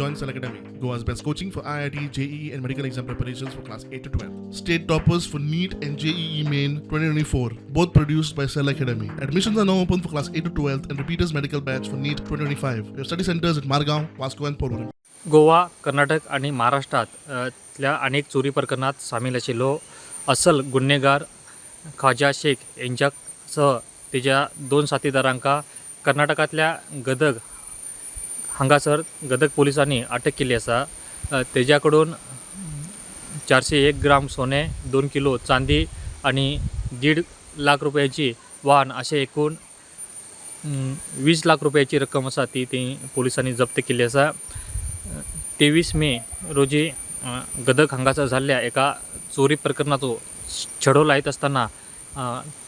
Join Cell Academy, Goa's best coaching for IIT, JEE, and medical exam preparations for class 8 to 12. State toppers for NEET and JEE Main 2024, both produced by Cell Academy. Admissions are now open for class 8 to 12 and repeaters medical batch for NEET 2025. We have study centers at Margaon, Vasco, and Porvorim. Goa, Karnataka आनी महाराष्ट्रांत तल्या अनेक चोरी प्रकरणात सामील आशिल्लो असल गुन्हेगार खाजा शेख हेंच्या सह तेज्या दोन साथीदारांका कर्नाटकांतल्या गदग हांगासर गदग पोलिसांनी अटक केल्ली आसा. तेज्या कडून 401 ग्राम सोने, 2 किलो चांदी आनी 1.5 लाख रुपयाची वाहन अशें एकूण 20 लाख रुपयाची रक्कम आसा ती ती पोलिसांनी जप्त केल्ली आसा. 23 मे रोजी गदग हांगासर जाल्ल्या एका चोरी प्रकरणाचो छडो लायत आसतना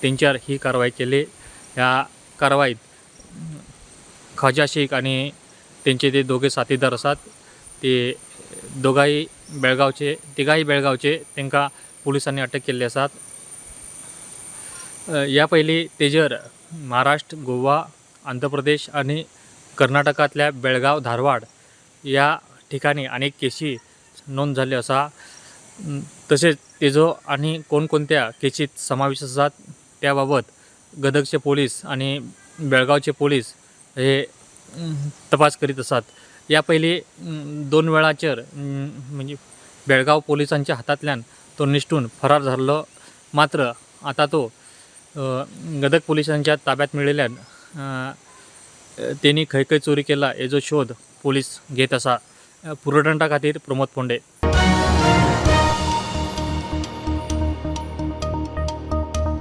तेंच्यार ही कारवाय केली. ह्या कारवायेत खाजा शेख आनी तेंचे ते दोगे साथीदार आसात, ते दोगांय बेळगांवचे, तिगांय बेळगांवचे, तांकां पुलिसांनी अटक केल्ली आसात. ह्या पयलीं तेजेर महाराष्ट्र, गोवा, आंध्र प्रदेश आनी कर्नाटकांतल्या बेळगांव, धारवाड ह्या ठिकाणी अनेक केशी नोंद जाल्ल्यो आसा. तशेंच तेजो आनी कोणकोणत्या केशीत समावेश आसात त्या बाबत गदगचे पोलीस आनी बेळगांवचे पोलीस हे तपास करीत आसात. ह्या पयलीं 2 वेळाचेर म्हणजे बेळगांव पोलिसांच्या हातांतल्यान तो निश्टून फरार जाल्लो, मात्र आतां तो गदग पोलिसांच्या ताब्यात मेळिल्ल्यान तेणी खंय खंय चोरी केला हेजो शोध पोलीस घेत आसा. पुरदंडा खातीर प्रमोद फोंडे.